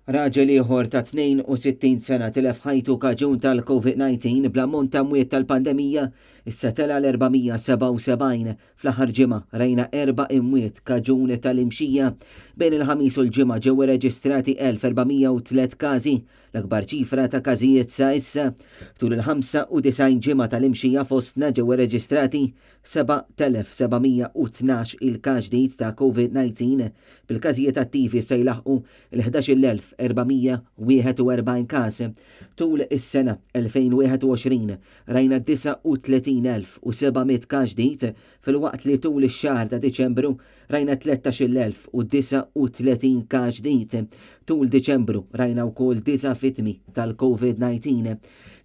Raġel ieħor ta' 62 sena tilef ħajtu kaġun tal-COVID-19 bl-ammont ta' mwiet tal-pandemija issa tela' l-477. Fl-aħħar ġimgħa rajna erba' imwiet kaġun tal-imxija. Bejn il-Ħamis u l-Ġimgħa ġew irreġistrati 1403 każi, l-akbar ċifra ta' każijiet sa issa. Tul il-95 ġimgħa tal-imxija fostna ġew irreġistrati 7,712 il-każ ġdid ta' COVID-19, bil-każijiet attivi se jlaħħqu l-11,441 każ. Tul is-sena 2021 rajna 39,700 każ ġdid filwaqt li tul ix-xahar ta' Diċembru rajna 13,039 każ ġdid. Tul Diċembru rajna wkoll disa' vittmi tal-COVID-19.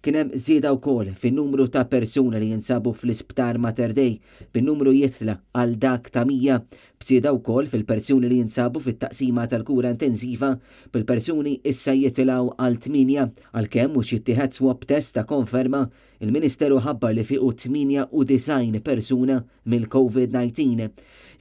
Kien hemm żieda wkoll fin-numru ta' persuni li jinsabu fl-Isptar Mater Dei, bin-numru jitla' għal dak ta' 100, b'żieda wkoll fil-persuni li jinsabu fit-taqsima tal-kura intensiva, bil-persuni issa jitilgħu għal tmienja. Għalkemm mhux jittieħed swab test ta' konferma, il-Ministeru ħabbar li fiequ 98 persuna mill-COVID-19.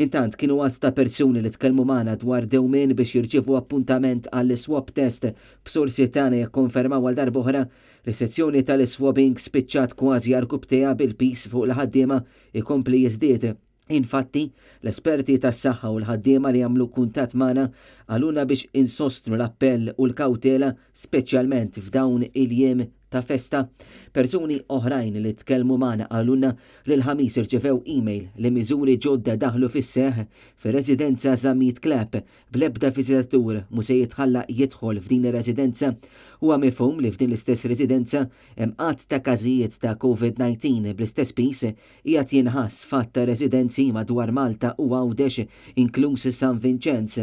Intant kienu għadd ta' persuni li tkellmu magħna dwar dewmien biex jirċievu appuntament għall-swab test b'sorsi tagħna jikkonfermaw għal darb'oħra li sezzjoni tal-iswabbing spiċċat kważi għarkupptejha bil-piż fuq il-ħaddiema jkompli jiżdied. Infatti, l-esperti tas-saħħa u l-ħaddiema li għamlu kuntatt magħna qalulna biex insostnu l-appell u l-kawtela speċjalment f'dawn il-jiem ta' festa. Persuni oħrajn li tkellmu magħna qalulna li l-Ħamis irċevew email li miżuri ġodda daħlu fis-seħħ fir-residenza Zammit Clapp Bl-ebda viżitatur mhu se jitħalla jidħol f'din ir-residenza. Huwa mifhum li f'din l-istess residenza hemm għadd ta' każijiet ta' Covid-19 bl-istess piż qiegħed jinħass f'għadd ta' residenzi madwar Malta u Għawdex inkluż San Vinċenz.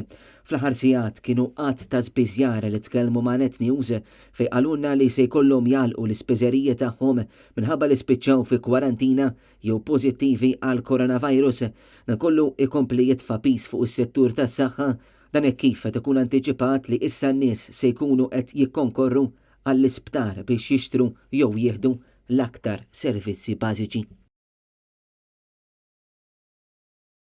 Fl-aħħar sigħat kienu għadd ta' spiżjara li tkellmu ma' Net News fejn qalulna li se jkollhom jagħlqu l-ispiżeriji tagħhom minħabba li spiċċaw fi kwarantina jew pożittivi għall-coronavirus. Dan kollu jkompli jitfa' piż fuq is-settur tas-saħħa. Dan hekk kif qed ikun antiċipat li issa n-nies se jkunu qed jikkonkorru għall-isptar biex jixtru jew jieħdu l-aktar servizzi bażiċi.